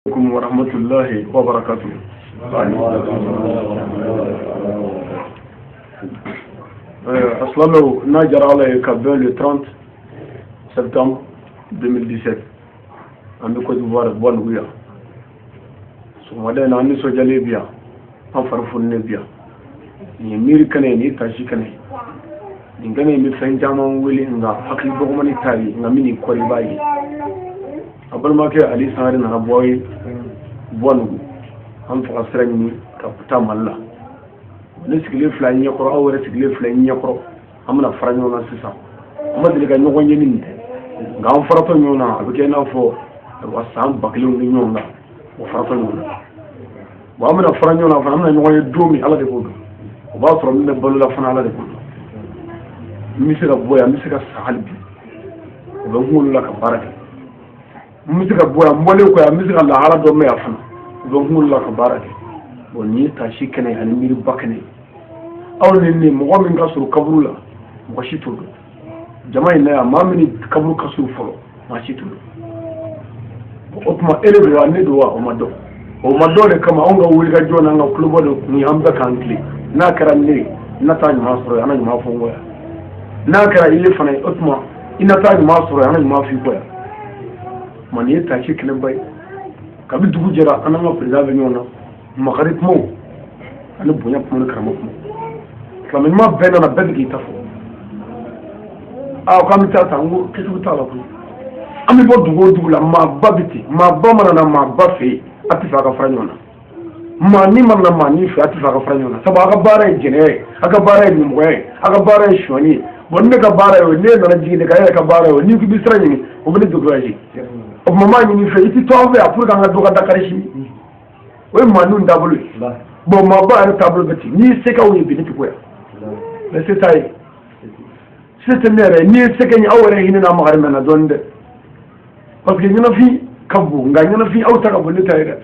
Alaikum wa rahmatullahi wa barakatuh. A silamɛw, n'a jara Ala ye, ka bɛn le 30 septembre 2017, an bɛ Côte d'Ivoire, Buwanugu yan. Sɔgɔmada in na, an nisɔndiyalen bi yan, an fari fununen bi yan. Nin ye miiri kɛnɛ ye, nin ye tasi kɛnɛ ye. Nin kɛnɛ in bɛ fɛn caman wele, nka hakili dɔgɔmani t'a ye, nka min n'i kɔri, i b'a ye. A balimakɛ Ali Sangare nana bɔ aw ye Buwanugu. An fɛ ka sira ɲini ka taa Mali la. Ne sigilen filɛ ɲɛkɔrɔ, aw yɛrɛ sigilen filɛ ɲɛkɔrɔ. An bɛna fara ɲɔgɔn na sisan. An ma deli ka ɲɔgɔn ye ni nin tɛ, nka an faratɔ ɲɔgɔn na, a bɛ kɛ i n'a fɔ ayiwa san 1000 ni ɲɔgɔn kan o faratɔ ɲɔgɔn na. Bon, an bɛna fara ɲɔgɔn na fana, an bɛna ɲɔgɔn ye don min, Ala de b'o dɔn. O b'a sɔrɔ min bɛ balo la fana, Ala de b'o dɔn. N bɛ se ka bɔ yan, n bɛ se ka sa hali bi, o bɛ n kunkolo la ka baara kɛ. N bɛ se ka bɔ yan, n bɔlen kɔ yan, n bɛ se ka lahala dɔ mɛn yan fana, o bɛ n kunkolo la ka baara kɛ. Bon, nin ye tasi kɛnɛ ye ani miiriba kɛnɛ ye. Aw ni ne, mɔgɔ min ka surun kaburu la, mɔgɔ si t'o dɔn. Jama in na yan, maa min ni kaburu ka surun fɔlɔ, maa si t'o dɔn. O tuma, e de don wa, ne don wa, o ma dɔn. O ma dɔn de kama, anw ka wulikajɔ n'an ka kulobɔ de kun ye an bɛɛ k'an tilen. N'a kɛra ne ye, n na taa ɲuman sɔrɔ yen, an na ɲuman fɔ n kɔ yan. N'a kɛra ile fana ye, o tuma i na taa ɲuman sɔrɔ yen, an na ɲuman f'i kɔ yan. Ma nin ye tasi kɛnɛba ye. Kabi dugu jɛra, an n'an ka président bɛ ɲɔgɔn na, makari kumaw ani bonya kuma ni karama kuma. Silamɛ ɲuman bɛɛ nana, bɛɛ bɛ k'i ta fɔ. Aa, k'an bɛ taa tan, n ko kɛcogo t'a la koyi. An bɛ bɔ dugu o dugu la, maaba bɛ ten. Maaba mana na maaba fɛ yen, a tɛ fɛ a ka fara ɲɔgɔn na. Maa ni mana na maa ni fɛ, a tɛ fɛ a ka fara ɲɔgɔn na, sabu a ka baara ye jɛnɛya ye, a ka baara ye nimɔgɔya ye, a ka baara ye sonyani ye. Bon, ne ka baara ye o ye, ne nana jigin ne ka, e yɛrɛ ka baara ye o ye. N'i ko i bɛ sira ɲini, o bɛ ne décourager. O tuma, n b'a ɲini i fɛ, i tɛ to an fɛ yan pour que an ka dɔ ka dakari sini. O ye maa ninnu taabolo ye. Bon, maaba yɛrɛ taabolo bɛ ten. N'i ye se k'aw ye bi, ne tɛ bɔ yan, mais se t'a ye, se tɛ ne yɛrɛ ye. N'i ye se kɛ n ye, aw yɛrɛ hinɛ n'a makari mɛn na dɔɔnin dɛ, parce que ɲɛnafin ka bon, nka ɲɛnafin aw ta ka bon ne ta ye dɛ.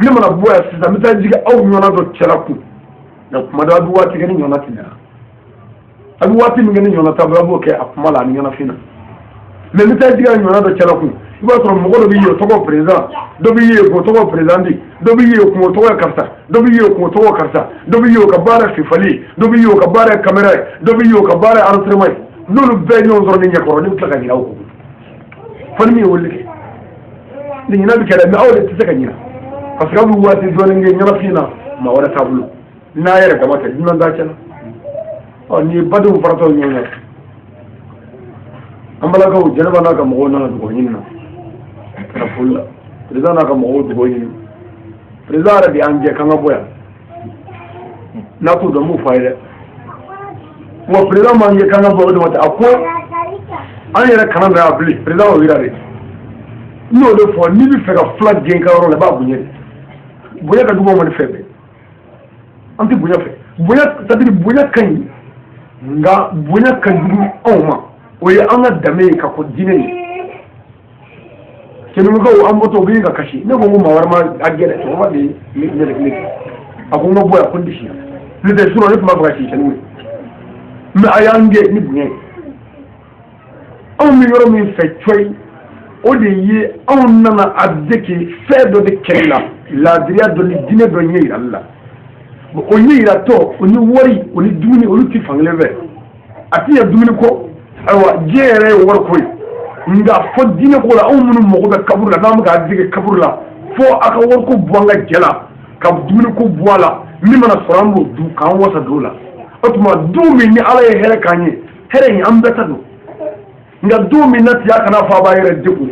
Ne mana bɔ yan sisan, n bɛ taa jigin aw ɲɔgɔnna dɔ cɛla kun, nka kuma dɔ a bɛ waati kɛ ni ɲɔgɔnna tɛ na. A bɛ waati min kɛ ni ɲɔgɔnna taabolo, a b'o kɛ a kuma la ani ɲɛnafin na. Mais n bɛ taa jigin a ɲɔgɔnna dɔ cɛla kun, i b'a sɔrɔ mɔgɔ dɔ bɛ yen, o tɔgɔ président, dɔ bɛ yen, k'o tɔgɔ président di, dɔ bɛ yen, k'o tɔgɔ ye karisa, dɔ bɛ yen, k'o tɔgɔ karisa, dɔ bɛ yen, o ka baara ye fifali ye, dɔ bɛ yen, o ka baara ye caméra ye, dɔ bɛ yen, o ka baara ye enregistrement ye. N'olu bɛɛ ye ɲɔgɔn sɔrɔ ne ɲɛkɔrɔ, ne bɛ tila ka ɲinɛ aw kɔ. Fo ni min ye weleli kɛ ni ɲinɛ bɛ kɛ dɛ, mais aw de tɛ se ka ɲinɛ, parce que aw bɛ waati dɔɔnin kɛ ɲɛnafin na maa wɛrɛ taabolo n'a yɛrɛ dama tɛ, dunan t'a cɛ la. Ɔ, nin ye badenw faratɔ ɲɔgɔn na. An balakaw, jɛnɛba n'a ka mɔgɔw nana dugawu ɲini na, ka na foli la. Président n'a ka mɔgɔw dugawu ɲini. Président yɛrɛ de y'an jɛ k'an ka bɔ yan. N'a t'o dɔn, n b'o fɔ a ye dɛ. Wa président m'an jɛ k'an ka bɔ, o de ma tɛ. A ko an yɛrɛ kana na yan bilen. Président y'o yira de. N y'o de fɔ, n'i bɛ fɛ ka fila gɛn i ka yɔrɔ la, i b'a bonya de. Bonya ka jugu anw ma ni fɛn bɛɛ. An tɛ bonya fɛ. Bonya, c'est à dire bonya ka ɲi, nka bonya ka jugu anw ma. O ye an ka danbe ye ka kɔn diinɛ ye. Cɛnimɔgɔw, an bɔtɔ, u bɛ ka kasi. Ne ko n ko maa wɛrɛ ma a gɛlɛn, cɛkɔrɔba de ye ne ne ne a ko n ka bɔ yan, ko n tɛ si yan. Ne tɛ, sinon ne tun b'a fɛ ka si cɛnniw ye, mais a y'an gɛn ni bonya ye. Anw bɛ yɔrɔ min fɛ cɔyi, o de ye anw nana a deke fɛn dɔ de kɛlɛ la, laadiriya dɔ ni diinɛ dɔ ɲɛ yirali la. O ɲɛ yiratɔ, o ni wari, o ni dumuni, olu tɛ fankelen fɛ. A tɛ ɲɛ dumuni kɔ. Ayiwa, diɲɛ yɛrɛ ye wari ko ye, nka fɔ diinɛ ko la, anw minnu mago bɛ kaburu la, n'an bɛ k'a dege kaburu la, fo a ka wariko bɔ an ka jɛ la, ka dumuni ko bɔ a la. Min mana sɔrɔ, an b'o dun k'an wasa don o la. O tuma, don min ni Ala ye hɛrɛ k'an ye, hɛrɛ in, an bɛɛ ta don. Nka don min na tiya, kana fɔ a b'a yɛrɛ degun.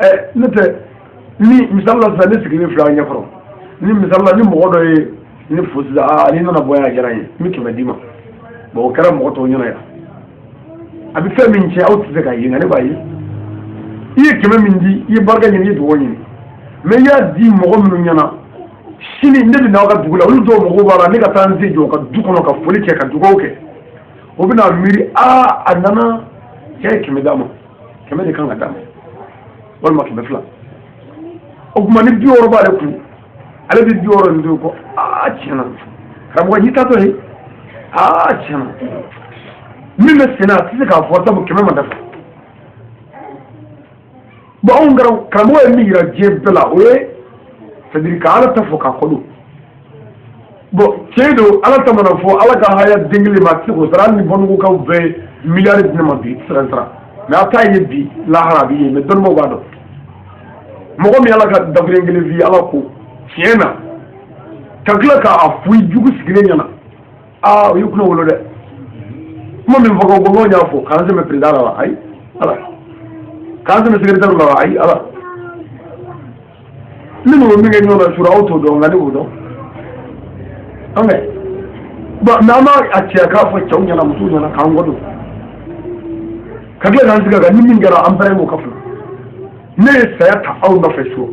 Ɛ, ne tɛ ni misali la sisan, ne sigilen filɛ an ɲɛkɔrɔ. Ni misali la, ni mɔgɔ dɔ ye ne fo sisan, aa, n'i nana bɔ yan, a diyara n ye, n bɛ 100 d'i ma. Bon, o kɛra mɔgɔ tɔw ɲɛna yan. A bɛ fɛn min tiɲɛ, aw tɛ se k'a ye, nka ne b'a ye. I ye 100 min di, i ye barika ɲini, i ye dugawu ɲini, mais i y'a di mɔgɔ minnu ɲɛna, sini ne bɛ n'aw ka dugu la, olu dɔw mago b'a la ne ka taa n sen jɔ u ka du kɔnɔ ka foli kɛ, ka dugawu kɛ. O bɛna miiri, aa, a nana, cɛ ye 100 d'a ma, 100 de kan ka d'a ma, walima 200. O tuma, ni 60 b'ale kun, ale bɛ 60 nin to ko, aa, tiɲɛna, karamɔgɔ y'i taatɔ ye, aa, tiɲɛna, min bɛ senna, a tɛ se k'a fɔ, sabu 100 ma dafa. Bon, anw karamɔgɔ ye min yira diɲɛ bɛɛ la, o ye c'est à dire ka Ala ta fɔ k'a kɔ don. Bon, tiɲɛ don, Ala ta mana fɔ, Ala ka haya den kelen ma, a tɛ se k'o sara. Hali ni bɔnnugukaw bɛɛ ye miliyari di ne ma bi, i tɛ se ka n sara. Mais a t'a ye bi lahara, a b'i ye. Mais dɔnnibaw b'a dɔn, mɔgɔ min Ala ka dakuruɲɛ kelen f'i ye, Ala ko tiɲɛ na, ka tila k'a fɔ i jugu sigilen ɲɛna, aa, o y'i kunna wolo dɛ. Kuma min fɔ ko gbɔngɔn y'a fɔ k'an sɛmɛ président la wa? Ayi, Ala k'an sɛmɛ secrétaire la wa? Ayi, Ala ne n'o min kɛ ɲɔgɔn na sura, aw t'o dɔn, nka ne b'o dɔn. An kɛ bon, mais an b'a a cɛ k'a fɔ cɛw ɲɛna, musow ɲɛna, k'an kɔ don, ka tila k'an sigi a kan. Ni min kɛra, an bɛɛ y'o ka fila. Ne ye saya ta aw nɔfɛ su,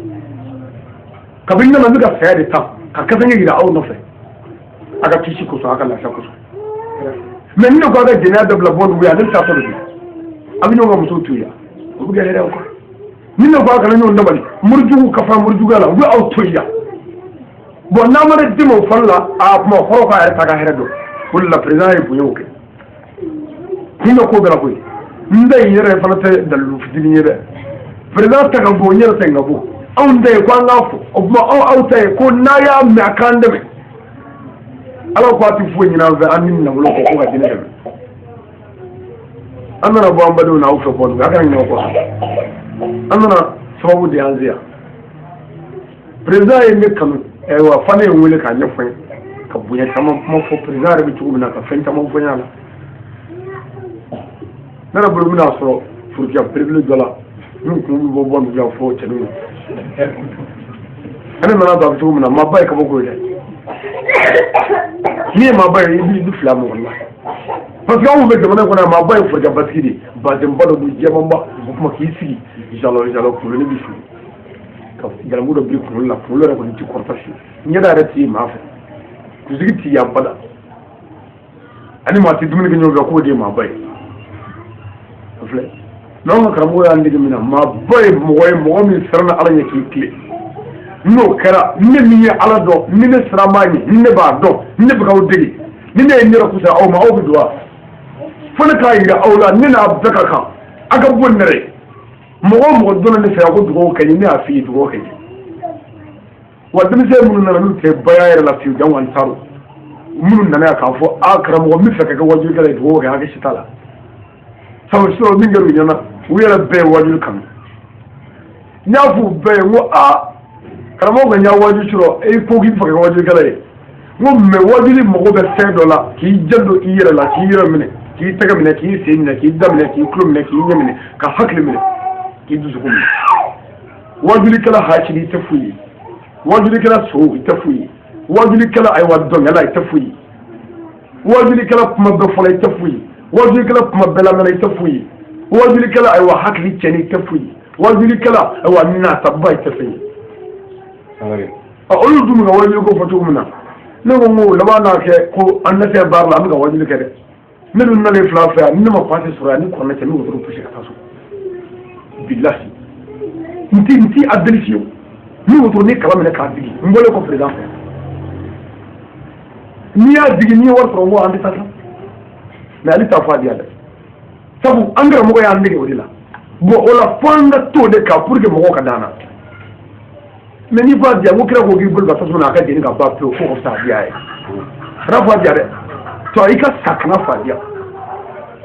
kabini ne nana, n bɛ ka saya de ta ka kasange yira aw nɔfɛ, a ka kisi kosɔn, a ka lafiya kosɔn. Mais ni ne ko a ka jɛnɛya dabila bɔ nugu yan, ne bɛ taa sɔrɔ bi a bɛ ɲɔgɔn ka musow to yen, o bɛ kɛ hɛrɛ ye quoi. Ni ne ko a kana ɲɔgɔn dabali, murujugu ka fa murujuguya la, u bɛ aw to yen. Bon, n'a ma ne di ma o fɔli la, a kuma kɔrɔ k'a yɛrɛ ta ka hɛrɛ dɔn. O de la président ye bonyaw kɛ kun bɛ ko bɛɛ la koyi. N da in yɛrɛ fana tɛ dalilu fitinin ye dɛ. Président ta ka bon, n yɛrɛ ta in ka bon. Anw ta ye ko an k'a fɔ, o tuma aw ta ye ko n'a y'a mɛn, a k'an dɛmɛ. Ala ko a tɛ foyi ɲini an fɛ, an ni nafolo kɔ, ko ka diinɛ dɛmɛ. An nana bɔ an badenw na aw fɛ bɔ, a kana ɲinɛ o kɔ. An nana sababu de y'an se yan. Président ye ne kanu, ayiwa, fane ye n wele k'a ɲɛfɔ n ye, ka bonya caman kuma fɔ président yɛrɛ bɛ cogo min na, ka fɛn caman fɔ n ɲɛna. Ne yɛrɛ bolo, bɛna sɔrɔ forokiya belebele dɔ la min kun bɛ bɔ nugu yan fɔ cɛninw ye. Ne nana don a bɛ cogo min na, maaba ye kabako ye dɛ. N'i ye maaba ye, i b'i fila mɔgɔ la, parce que anw bɛ jamana kɔnɔ yan, maaba ye forokiya basigi de, bazɛnba dɔ don, jɛmanba. O tuma k'i sigi jalɔ jalɔ, kunkolo bɛ su ka jalamu dɔ biri kunkolo la, kunkolo yɛrɛ kɔni ti kɔrɔta fiyewu, ɲɛda yɛrɛ ti ye maa fɛ, kunsigi ti yan bada, ani maa ti dumuni kɛ ɲɔgɔn fɛ, k'o de ye maaba ye. O filɛ, n'anw ka karamɔgɔ y'an dege min na, maaba ye mɔgɔ ye, mɔgɔ min siranna Ala ɲɛ k'i tilen. N'o kɛra, ne min ye Ala dɔn, ni ne siran b'a ɲɛ, ni ne b'a dɔn, ni ne bɛ k'aw dege, ni ne ye n yɛrɛ kusa aw ma, aw bɛ don wa? Fo ne k'a yira aw la, ne n'a bɛɛ ka kan a ka bɔ nɛrɛ. Mɔgɔ o mɔgɔ donna ne fɛ yan ko dugawu kɛ n ye, ne y'a f'i ye, dugawu kɛ n ye. Wa denmisɛn minnu nana, n'u tɛ baya yɛrɛ la fiyewu, jango an taar'o minnu nana yan k'a fɔ a karamɔgɔ, n bɛ fɛ ka kɛ wajulikɛla ye, dugawu kɛ, hakɛ si t'a la. Sabu sɔrɔ min kɛra u ɲɛna, u yɛrɛ bɛɛ ye wajuli kanu. N y'a fɔ u bɛɛ ye, n ko aa, karamɔgɔ ka n y'a waju sɔrɔ, e ko k'i bɛ fɛ ka kɛ wajulikɛla ye. N ko mais wajuli mago bɛ fɛn dɔ la, k'i janto i yɛrɛ la, k'i yɛrɛ minɛ, k'i tɛgɛ minɛ, k'i sen minɛ, k'i da minɛ, k'i tulo minɛ, k'i ɲɛ minɛ, ka hakili minɛ, k'i dusukun minɛ. Wajulikɛla hasidi, i tɛ foyi ye. Wajulikɛla so, i tɛ foyi ye. Wajulikɛla, ayiwa, dɔnkɛla, i tɛ foyi ye. Wajulikɛla kuma bɛɛ fɔla, i tɛ foyi ye. Wajulikɛla kuma bɛɛ lamɛnna, i tɛ foyi ye. Wajulikɛla, ayiwa, hakili cɛnni, i tɛ foyi ye. Wajulikɛla, ayiwa, nataba, i tɛ fɛn ye. Olu dun bɛ ka wajuliko fɔ cogo min na, ne ko n ko laban n'a kɛ ko an dɛsɛ baara la, an bɛ ka wajuli kɛ dɛ. Ne dun nalen fila fɛ yan, ni ne ma pasi sɔrɔ yan, ni kuranɛ cɛ, n bɛ wotoro pousser ka taa so. Bilahi, n ti a deli fiyewu. Ni wotoro ni kala minɛ k'a digi, n bɔlen kɔ président fɛ, n'i y'a digi, n'i ye wari sɔrɔ, n ko an tɛ taa sa. Mais ale t'a fɔ a di yan dɛ, sabu an karamɔgɔ y'an dege o de la. Bon, o la fo an ka t'o de kan pour que mɔgɔw ka d'an na. Mais n'i ko a di yan, ko kira ko k'i bolo bila tasuma na, a ka jeni ka ban pewu, fo ka fisa a diya ye. Kana fɔ a di yan dɛ, to i ka sa, kana fɔ a di yan.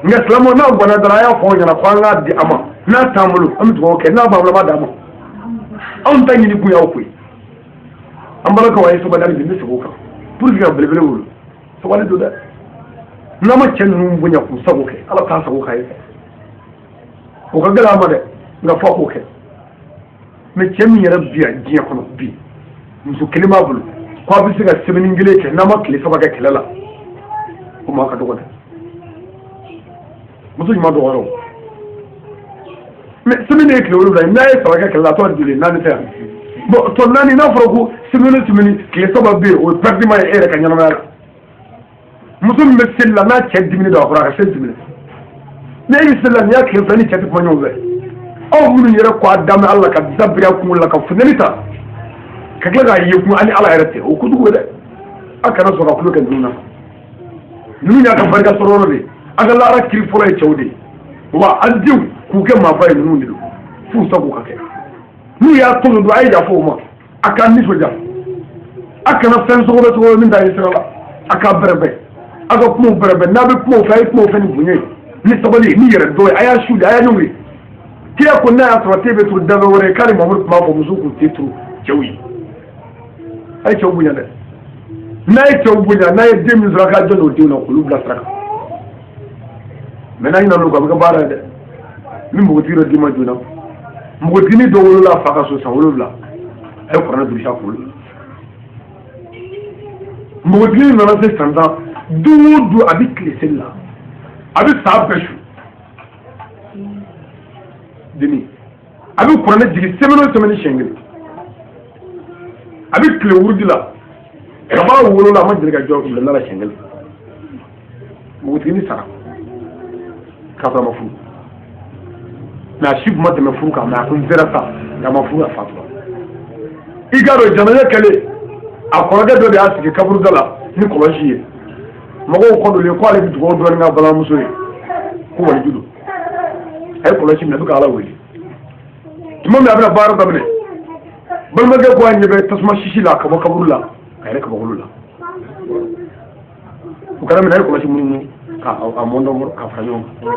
Nka silamɛw, n'a ganna dɔrɔn, a y'a fɔ aw ɲɛna ko an k'a di a ma. N'a t'an bolo, an bɛ dugawu kɛ. N'a b'an bolo, an b'a d'a ma. Anw ta ɲini kun y'aw koyi. An balakaw, a ye sabali hali bi, n bɛ segin o kan pour que ka belebele wolo. Sabali don dɛ. N'an ma cɛ ninnu bonya k'u sago kɛ, Ala t'a sago k'a ye. O ka gɛlɛn an ma dɛ, nka fɔ k'o kɛ. Mais cɛ min yɛrɛ bi yan diɲɛ kɔnɔ bi, muso kelen b'a bolo, ko a bɛ se ka semaine kelen kɛ n'a ma tile 3 kɛ kɛlɛ la, o maa ka dɔgɔ dɛ. Muso ɲuman dɔgɔyara o. Mais semaine ye tile 7 ye, n'a ye 3 kɛ kɛlɛ la, a tɔ joli? Naani tɛ yan? Bon, tɔ naani, n'a fɔra ko semaine o semaine tile 3 bɛ yen, o ye perdiment ye e yɛrɛ ka ɲɛnamaya la. Muso min bɛ seli la, n'a cɛ diminen don a kɔrɔ, a ka seli tɛ minɛ. Ni e bɛ seli la, n'i y'a tile 2 ni cɛ tɛ kuma ɲɔgɔn fɛ. Aw minnu yɛrɛ ko a danbɛ Ala la, ka disa biri a kunkolo la, ka funteni ta ka tila k'a ye kun ani Ala yɛrɛ tɛ, o kojugu ye dɛ. A kana sɔn ka tulo kɛ ninnu na. Ninnu y'a ka barika sɔrɔ yɔrɔ de ye. A ka lahara kiri fɔlɔ ye cɛw de ye. Wa an denw k'u kɛ maaba ye, ninnu de don. F'u sago ka kɛ. N'u y'a tɔɲɔ don, a ye yafa o ma, a k'a nisɔndiya. A kana fɛn sɔgɔbɛ sɔgɔbɛ min t'a ye sira la, a k'a bɛrɛbɛn, a ka kumaw bɛrɛbɛn. N'a bɛ kumaw fɛ, a ye kumaw fɛ ni bonya ye, ni sabali ye, ni yɛrɛ dɔn ye. A y'a su de, a y'a ɲɔgɔn ye. Kira ko n'a y'a sɔrɔ te bɛ turu danfɛn wɛrɛ ye, k'ale Mamadu tun b'a fɔ muso k'u te turu cɛw ye. A ye cɛw bonya dɛ. N'a ye cɛw bonya, n'a ye den min sɔrɔ, a k'a jɔ n'o denw na k'olu bila sira kan. Mɛ n'a ɲinɛ olu kɔ, a bɛ kɛ baara ye dɛ. Ni npogotigi dɔ d'i ma joona, npogotiginin dɔ wolola a fa ka so san 7, a ye kuranɛ durusi a kunkolo la. Npogotiginin nana se san 10, don o don a bɛ tile seli la, a bɛ san bɛɛ su deni, a bɛ kuranɛ jigin semaine o semaine siɲɛ kelen, a bɛ tile wurudi la. Kab'a wolola, a ma deli ka jɔ bulonda la siɲɛ kelen. Npogotiginin sara k'a sɔrɔ a ma furu, mɛ a si tun ma tɛmɛ furu kan, mɛ a kun sera sa, nka a ma furu, a fatura. I k'a dɔn, janaja kɛlen, a kɔrɔkɛ dɔ de y'a sigi kaburuda la ni kɔlɔsi ye. Mɔgɔw kɔ donnen ko ale bɛ dugawu dɔɔnin k'a balimamuso ye, ko waliju don. A ye kɔlɔsi minɛ, a bɛ ka Ala wele. Tuma min a bɛna baara daminɛ, balimakɛ ko a ɲɛ bɛ tasuma sisi la ka bɔ kaburu la ka yɛlɛ kabakolo la. O kɛra minɛ, a ye kɔlɔsi munumunu k'a a mɔndɔn k'a fara ɲɔgɔn kan,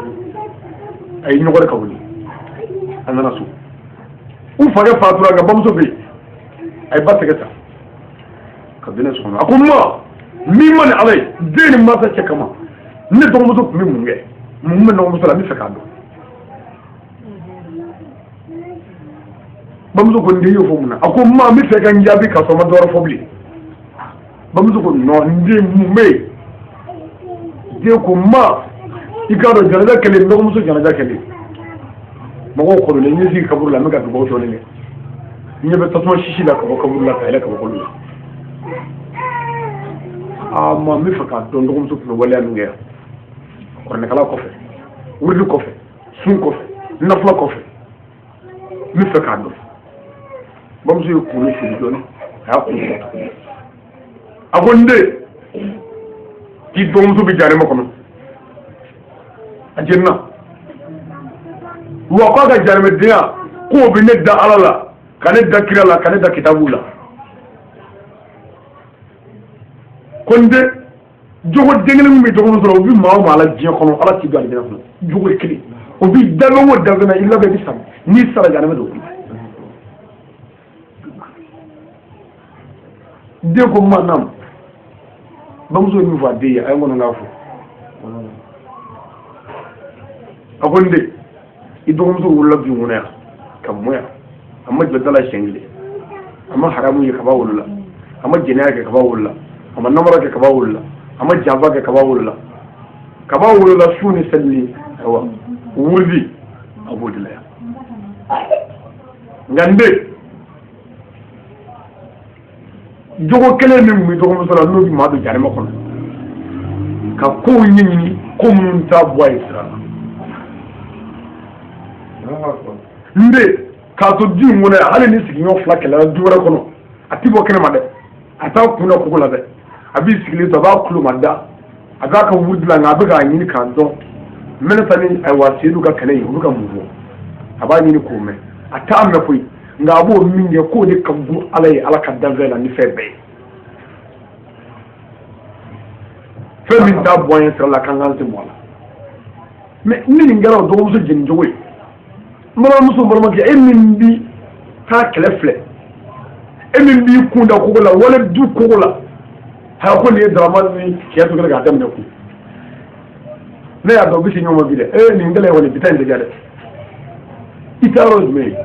a ye ɲɔgɔn ka wuli. A nana so, u fakɛ fatura, nka bamuso bɛ yen. A ye ba tɛgɛ ta ka don so kɔnɔ. A ko ma min ma ni Ala ye, den ni mansa cɛ kama, ne dɔgɔmuso tun bɛ mun kɛ, mun bɛ dɔgɔmuso la, n bɛ fɛ k'a dɔn. Bamuso ko n den, y'o fɔ mun na? A ko ma, n bɛ fɛ ka n jaabi k'a sɔrɔ n ma dɔwɛrɛ fɔ bilen. Bamuso ko non, n den, mun bɛ yen? Den ko ma, i k'a dɔn, janaja kɛlen, dɔgɔmuso janaja kɛlen, mɔgɔw kɔrɔlen, n ye sigi kaburu la, n bɛ ka dugawu dɔɔnin kɛ, n ɲɛ bɛ tasuma sisi la ka bɔ kaburu la ka yɛlɛ kabakolo la. Aa ma, n bɛ fɛ k'a dɔn dɔgɔmuso tun bɛ waleya min kɛ yan, kuranɛkalan kɔfɛ, wurudi kɔfɛ, sun kɔfɛ, nafila kɔfɛ, n bɛ fɛ k'a dɔn. Bamuso ye kunkolo siri dɔɔnin, a y'a kun kɔrɔta, a ko n den, k'i dɔgɔmuso bɛ jahanama kɔnɔ, a jenina wa. K'a ka jahanamɛdenya k'o bɛ ne da Ala la, ka ne da kira la, ka ne da kitabu la. Ko n den, jogo den kelen min bɛ dɔgɔmuso la, o bɛ maa o maa la diɲɛ kɔnɔ, Ala t'i don alijinɛ kɔnɔ. Jogo kelen o bɛ danfɛn o danfɛn na, i labɛn, i bɛ sa, n'i sara jahanamɛ don. Den ko ma naam. Bamuso ye min fɔ a den ye, a ye n kɔnɔ k'a fɔ. A ko n den, i dɔgɔmuso wolola du kɔnɔ yan ka mɔ yan, a ma jɔ da la siɲɛ kelen, a ma haramu ye kab'a wolola, a ma jɛnɛya kɛ kab'a wolola, a ma namara kɛ kab'a wolola, a ma janfa kɛ kab'a wolola. Kab'a wolola, su ni seli ni ayiwa wurudi, a b'o de la yan. Nka n den, jogo kelen min bɛ dɔgɔmuso la, n'o bɛ maa don jahanama kɔnɔ, ka kow ɲɛɲini, ko minnu t'a bɔ a ye sira la. N den, k'a to du in kɔnɔ yan, hali ni sigiɲɔgɔn fila kɛlɛla du wɛrɛ kɔnɔ, a ti bɔ kɛnɛma dɛ, a t'a kun da kogo la dɛ, a b'i sigilen to, a b'a kulo ma da, a b'a ka wurudi la, nka a bɛ k'a ɲini k'a dɔn Mɛnɛta ni ayiwa Seyidu ka kɛlɛ in, u bɛ ka mun fɔ, a b'a ɲini k'o mɛn. A t'a mɛn koyi, nka a b'o min kɛ, k'o de ka go Ala ye, Ala ka danfɛn la ni fɛn bɛɛ ye. Fɛn min t'a bɔ an ye sira la, k'an k'an sen bɔ a la. Mɛ ni nin kɛra o dɔgɔmuso jeni cogo ye, n balimamuso, n balimakɛ, e min bi taa kɛlɛ filɛ, e min b'i kun da kogo la, wale du kogo la, ha ko nin ye Daramani ni cɛ to kɛlɛ k'a daminɛ kun. Ne y'a dɔn u bɛ se ɲɔgɔn ma bi dɛ. Ee, nin kɛlɛ kɔni bi ta in tɛ diya dɛ. I taa yɔrɔ jumɛn ye?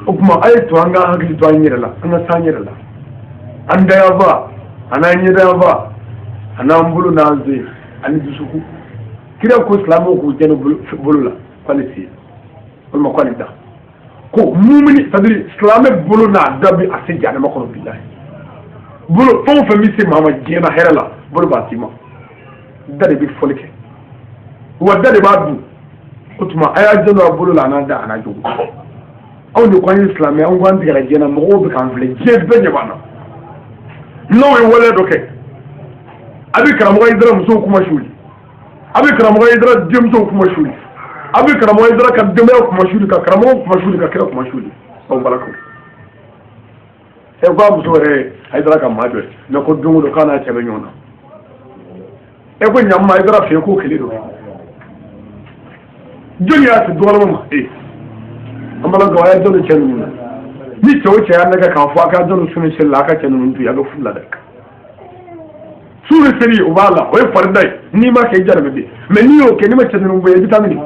O tuma a ye to an ka hakili to an yɛrɛ la, an ka s'an yɛrɛ la, an dayanfa an'an ɲɛdayanfa an'an bolo n'an sen ani dusukun. Kira ko silamɛw k'u jɛni bolo la k'ale sen walima k'ale da, ko mumini, c'est à dire silamɛ bolo n'a da bɛ a se jahanama kɔnɔ. Bilahi, bolo fɛn o fɛn bɛ se maa ma diɲɛ na hɛrɛ la, bolo b'a s'i ma. Da de bɛ fɔli kɛ, wa da de b'a dun. O tuma a y'a janto a bolo la, a n'a da, a n'a jogo. Anw de ko an ye silamɛ, an ko an tigɛra diɲɛ na, mɔgɔw bɛ k'an filɛ, diɲɛ bɛɛ ɲɛ b'an na. N'aw ye waleya dɔ kɛ, a bɛ karamɔgɔ Hayidara musow kuma suli, a bɛ karamɔgɔ Hayidara denmusow kuma suli. A bɛ karamɔgɔ Hayidara ka denbaya kuma su ka karamɔgɔ kuma su ka kira kuma su aw balakaw. E ko a muso yɛrɛ Hayidara ka maa dɔ ye, mais ko don o don k'a n'a cɛ bɛ ɲɔgɔn na. E ko ɲama Hayidara fɛ yen k'o kelen don. Jɔnni y'a se dɔgɔnɔ ma? E an balakaw, a y'a jɔnni cɛ ninnu na. Ni cɛ o cɛ y'a nɛgɛ k'a fɔ a ka jɔnni suni seli la, a ka cɛ ninnu to yen, a bɛ furu la dɛ. Su bɛ seli, o b'a la, o ye farida ye. N'i ma kɛ, i jara bɛ bin. Mais n'i y'o kɛ, n'i ma cɛ ninnu bɔ yen, i bɛ taa min?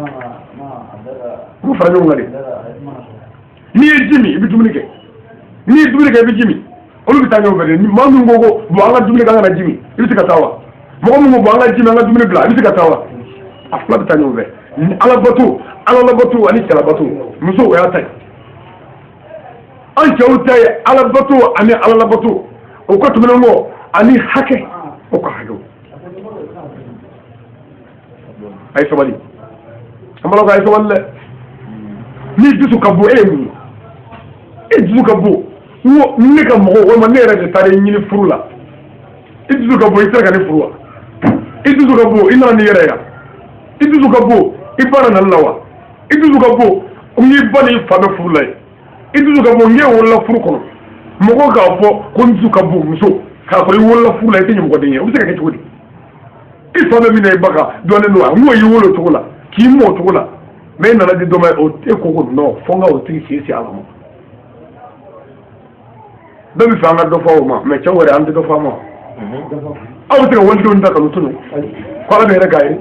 U bɛ fara ɲɔgɔn kan de. N'i ye ji min, i bɛ dumuni kɛ. N'i ye dumuni kɛ, i bɛ ji min. Olu bɛ taa ɲɔgɔn fɛ de. Maa min ko ko bon, an ka dumuni kɛ, an kana ji min, i bɛ se ka taa wa? Mɔgɔ min ko bon, an ka ji min, an ka dumuni bila, i bɛ se ka taa wa? A fila bɛ taa ɲɔgɔn fɛ. Ala bato, ala labato ani cɛ labato, muso o y'a ta ye. An cɛw ta ye ala bato ani ala labato. O kɔ tɛmɛnen kɔ, ani hakɛ, o ka hakɛw. A ye sabali, an balakaw, a ye sabali dɛ. Ni dusu ka bon, e ye mun ye? E dusu ka bon, n ko ne ka mɔgɔw walima ne yɛrɛ de taara i ɲini furu la. I dusu ka bon, i sera ka ne furu wa? I dusu ka bon, i nana n'i yɛrɛ ye wa? I dusu ka bon, i ba nana la wa? I dusu ka bon, n'i ba n'i fa bɛ furu la ye. I dusu ka bon, n k'e wolola furu kɔnɔ. Mɔgɔw k'a fɔ ko n dusu ka bon, muso k'a sɔrɔ i wolola furu la, i tɛ ɲɛmɔgɔden ye, o bɛ se ka kɛ cogo di? I fa bɛ min na, i ba kan dɔɔnin don wa? N ko y'i wolo o cogo la, k'i mɔ o cogo la, mais e nana di dɔ ma, o e ko ko non, fo n ka o tigi sen se ala ma. Bɛɛ bɛ fɛ an ka dɔ fɔ o ma, mais cɛw yɛrɛ, an tɛ dɔ fɔ a ma. Aw bɛ se ka walidenw ta ka n'u tunu ko ala bɛ hɛrɛ k'a ye.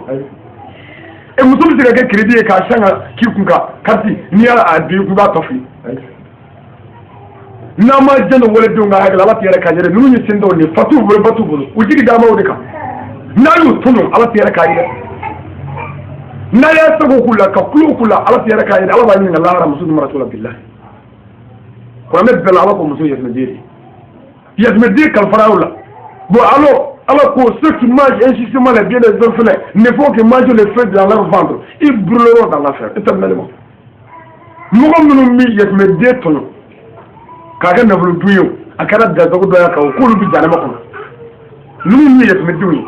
E muso bɛ se ka kɛ crédit ye k'a san ka k'i kun kan carte, n'i y'a di i kun, b'a tɔ fili. N'an ma jɛn waledenw ka hakɛ la, ala tɛ yɛrɛ k'a yɛrɛ. Ninnu ye sen dɔw de fa t'u bolo, ba t'u bolo, u jigi d'a ma o de kan. N'a y'u tunu, ala tɛ yɛrɛ k'a yɛrɛ. N'a y'a sago k'u la ka kulo k'u la, ala tɛ yɛrɛ k'a yɛrɛ. Ala b'a ɲininka lahara muso ni maracogo la. Bilahi, kuranɛ bɛɛ la, ala ko muso yatimɛden de, yatimɛden kalifara aw la. Bon, alors ala ko ceux qui mangent injustement les biens des orphelins ne font que manger le feu dans leur ventre, ils brûleront dans l'enfer éternellement. Mɔgɔ minnu bɛ yatimɛden tɔɲɔ k'a kɛ nafolo dun ye, o a kɛra gazago dɔ y'a kan, o k'olu bɛ jahanama kɔnɔ. Ninnu ye yatimɛdenw ye,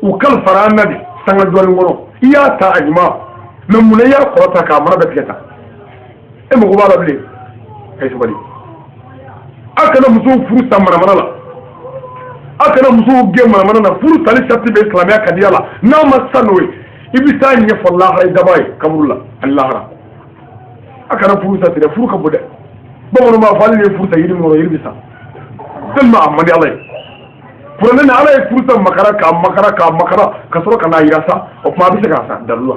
u kalifara an na de sanga dɔɔnin kɔnɔ. I y'a ta a ɲuman, mais munna i y'a kɔrɔta k'a mara bɛɛ tigɛ tan? E mago b'a la bilen? A ye sabali. A kana musow furu sa manamana la, a kana musow gɛn manamana na. Furu sali sarati bɛ silamɛya kadiya la. N'a ma sa n'o ye, i bɛ taa ɲɛfɔ lahara, i daba ye kaburu la ani lahara. A kana furu sa ten dɛ. Furu ka bon dɛ. Bamananw b'a fɔ hali ni ye furu sa yiri min kɔrɔ, yiri bɛ sa, tellement a man di ala ye. Kuranɛ ni ala ye furu sa makara k'a makara k'a makara ka sɔrɔ ka n'a yira sa. O tuma a bɛ se k'a sa dalu la.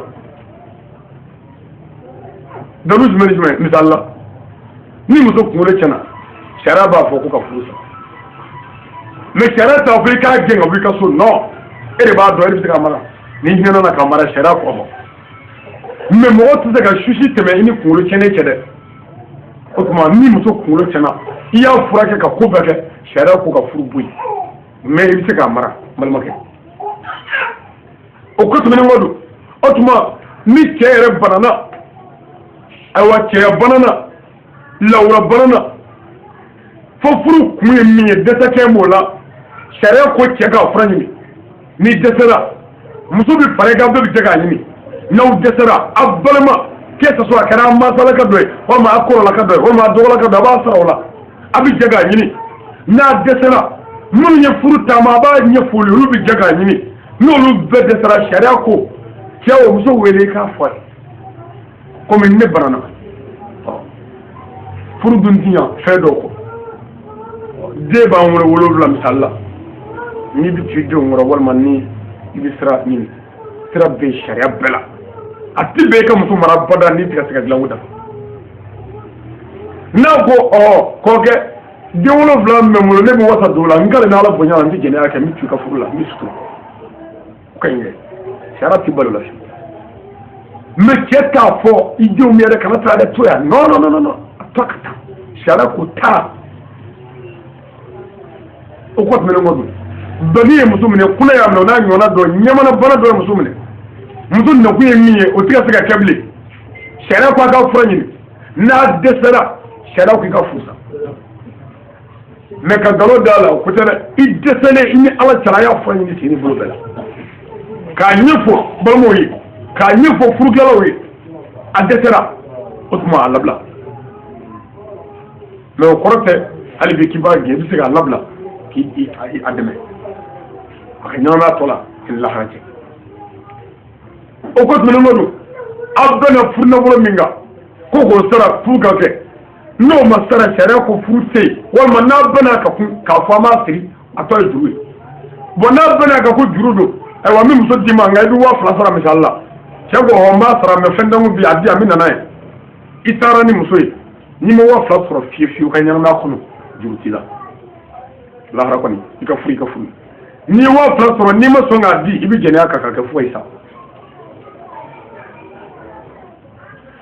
Dalu jumɛn ni jumɛn? Misali la, ni muso kunkolo tiɲɛna, sariya b'a fɔ ko ka furu sa, mais sariya t'a fɔ i k'a gɛn ka bɔ i ka so. Non, e de b'a dɔn, e de bɛ se k'a mara. Ni hinɛ nana k'a mara, sariya kɔ. Mais mɔgɔ tɛ se ka susi tɛmɛ i ni kunkolo tiɲɛnen cɛ dɛ. O tuma ni muso kunkolo tiɲɛna, i y'a furakɛ ka ko bɛɛ kɛ, sariya ko ka furu bɔ yen, mais i bɛ se k'a mara, balimakɛ. O ko tɛmɛnen kɔ don, o tuma ni cɛ yɛrɛ banana, ayiwa, cɛya banana, lawura banana, fo furu kun ye min ye, dɛsɛ kɛ m'o la, sariya ko cɛ k'a fura ɲini. Ni dɛsɛra, muso bɛ fara i kan, bɛɛ bɛ jɛ k'a ɲini. N'aw dɛsɛra, a balima, que ce soit a kɛra a masalaka dɔ ye, walima a kɔrɔlaka dɔ ye, walima a dɔgɔlaka dɔ ye, a b'a sara o la, a bɛ jɛ k'a ɲini. N'a dɛsɛra, minnu ye furu taama, a b'a ɲɛfɔ olu ye, olu bɛ jɛ k'a ɲini. N'olu bɛɛ dɛsɛra, sariya ko cɛ o muso wele i k'a fɔ a ye komi ne banana. Furu dun ti ɲa fɛn dɔw kɔ. Den b'an wolo 7 misali la, n'i bɛ t'i denw kɔrɔ, walima ni i bɛ sira ɲini, sira bɛ sariya bɛɛ la. A ti bɛn i ka muso mara bada n'i tɛ ka se ka dilanko dafa. N'a ko ɔ kɔkɛ, den 7 min bɛ n bolo, ne bɛ wasa don o la, n k'ale n'ala bonya la, n tɛ jɛnɛya kɛ, n bɛ tu i ka furu la, n bɛ sutura, o ka ɲi dɛ. Sariya ti balo la fiyewu. Mais cɛ t'a fɔ i denw yɛrɛ kana taa dɛ, to yan. Non, non, non, non, a to ka taa. Sariya ko taa. O kɔ tɛmɛnen kɔ dun, bani ye muso minɛ, kunna y'a minɛ, o n'a ɲɔgɔnna dɔ, ɲɛmana bana dɔ ye muso minɛ, muso nakun ye min ye, o tɛ ka se ka kɛ bilen, sariya ko a ka fura ɲini. N'a dɛsɛra, sariya ko i ka furu sa. Mais ka nkalon da la, o ko tɛ dɛ. I dɛsɛlen, i ni ala cɛla, a y'a fura ɲini sen ni bolo bɛɛ la k'a ɲɛfɔ balimaw ye, k'a ɲɛfɔ furukɛlaw ye. A dɛsɛra, o tuma a labila. Mais o kɔrɔ tɛ hali bi k'i b'a gɛn, i bɛ se k'a labila k'i a dɛmɛ a ka ɲɛnamaya tɔ la i ni lahara cɛ. O ko tɛmɛnen don, aw bɛnna furunafolo min kan ko k'o sara furu ka kɛ, n'o ma sara sariya ko furu tɛ yen, walima n'a bɛnna ka kun k'a fɔ an b'a siri a tɔ ye juru ye. Bon, n'a bɛnna ka ko juru don, ayiwa n bɛ muso d'i ma nka i bɛ 2000 sara misali la. Cɛ ko ɔhɔn n b'a sara mais fɛn tɛ n kun bi, a di yan n bɛ na n'a ye. I taara ni muso ye, n'i ma 2000 sɔrɔ fiyewu fiyewu ka ɲɛnamaya kɔnɔ, juru t'i la lahara kɔni, i ka furu i ka furu. N'i ye 2000 sɔrɔ n'i ma sɔn k'a di, i bɛ jɛnɛya kan ka kɛ fo ka i sa.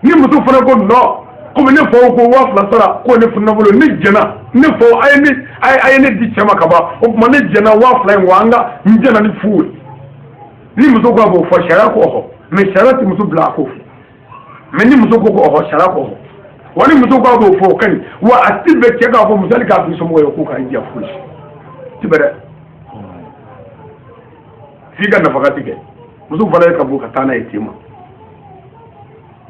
Ni muso fana ko non, komi ne faw ko 2000 sara ko ne furunafolo, ne jɛnna ne faw a ye ne di cɛ ma ka ban, o tuma ne jɛnna 2000 in kɔ, an ka n jɛnna ni fu ye. Ni muso ko a b'o fɔ, sariya ko ɔhɔ, mais sariya tɛ muso bila a k'o fɔ. Mais ni muso ko ko ɔhɔ, sariya ko ɔhɔ. Wa ni muso ko a b'o fɔ, o ka ɲi. Wa a ti bɛn cɛ k'a fɔ muso hali k'a f'i somɔgɔw ye k'u k'a diya foyi ti bɛn dɛ, f'i ka nafakati kɛ. Muso fana ye ka bɔ ka taa n'a ye ten ma,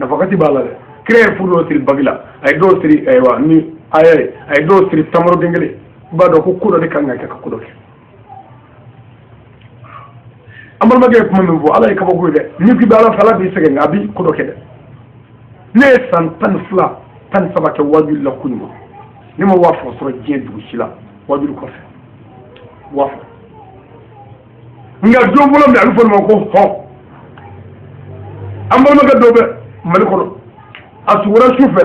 nafakati b'a la dɛ. Kira ye furu dɔw siri bagi la, a ye dɔw siri ayiwa ni aya ye, a ye dɔw siri tamaro den kelen. I b'a dɔn ko ko dɔ de kan ka kɛ ka ko dɔ kɛ. An balimakɛ ye kuma min fɔ, ala ye kabako ye dɛ. N'i k'i bɛ ala fɛ, ala b'i sɛgɛn nka a b'i ko dɔ kɛ dɛ. Ne ye san 12 13 kɛ wajuli la koɲuman, ne ma 2000 sɔrɔ diɲɛ dugu si la wajuli kɔfɛ, 2000. Nka don fɔlɔ min a bɛ fɔ nin ma ko hɔn, an balimakɛ dɔ bɛ Mali kɔnɔ, a sugora su fɛ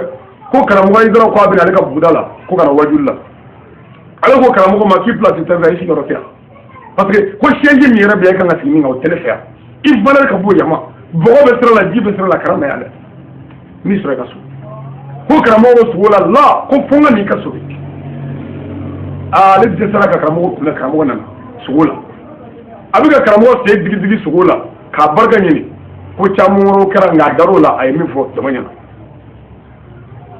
ko karamɔgɔ ye dɔrɔn ko a bɛ na ale ka buguda la ko ka na wajuli la. Ale ko karamɔgɔ ma k'i place tɛ fɛ, i sigiyɔrɔ tɛ yan, parce que ko siège min yɛrɛ bɛ yan e kan ka sigi min kan o tɛ ne fɛ yan, i valeur ka bon yan ma, bɔgɔ bɛ sira la, ji bɛ sira la, kalan na yan dɛ, n'i sɔrɔ i ka so. Ko karamɔgɔ bɛ sugo la la ko fo n ka n'i ka so de. Aa, ale dɛsɛra ka karamɔgɔ kunbɛn, karamɔgɔ nana sugo la, a bɛ ka karamɔgɔ sen digi digi sugo la k'a barika ɲini. Ko caman wɛrɛw kɛra nka a dar'o la, a ye min fɔ jama ɲɛna.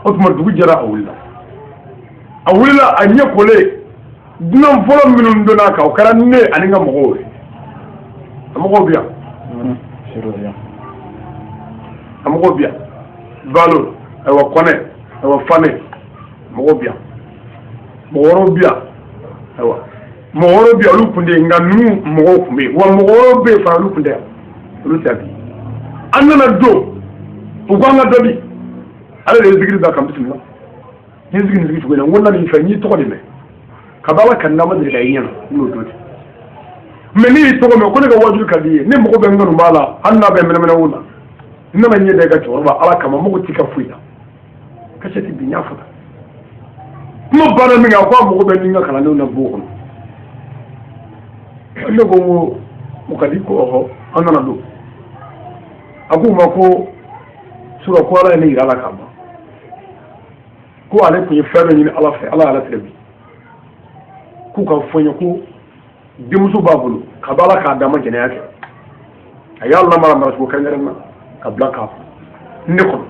O tuma dugu jɛra, a wulila, a wulila a ɲɛ kolen. Dunan fɔlɔ minnu donna a kan, o kɛra ne ani n ka mɔgɔw ye. A mɔgɔw bɛ yan, a mɔgɔw bɛ yan, Balo, ayiwa Kɔnɛ, ayiwa Fane, mɔgɔw bɛ yan, mɔgɔ wɛrɛw bɛ yan, ayiwa mɔgɔ wɛrɛw bɛ yan, olu tun tɛ yen, nka ninnu mɔgɔw tun bɛ yen, wa mɔgɔ wɛrɛw bɛ yen fana, olu tun tɛ yan, olu tɛ yan bi. An nana don, u ko an ka dɔ di, ale de ye zikiri da kan bisimila. N ye zikiri nin sigi cogo in na, n ko n nan'i fɛ, n y'i tɔgɔ de mɛn ka bɔ ala ka n'a ma deli ka i ɲɛna, n n'o don tɛ. Mais ne y'i tɔgɔ mɛn ko ne ka wajuli ka di i ye, ne mago bɛ n kanu b'a la, hali n'a bɛ mɛnɛmɛnɛ wo la, n nana ɲɛ da i ka cɛkɔrɔba ala kama, n mago t'i ka foyi la. Kasɛti bi n y'a fɔ tan. Kuma banna min kɛ, a ko a mago bɛ ni n ka kalandenw na bon kɔnɔ. Ne ko n ko o ka di, ko ɔhɔ. An nana don, a k'u ma ko sura ko ala ye ne yira a la k'a ban, ko ale tun ye fɛn dɔ ɲini ala fɛ, ala y'a latigɛ bi, k'u ka fɔ n ye ko denmuso b'a bolo ka bɔ ala k'a d'a ma jɛnɛya kɛ, a y'a lamara maracogo kɛrɛnkɛrɛn na ka bila k'a ne kɔnɔ,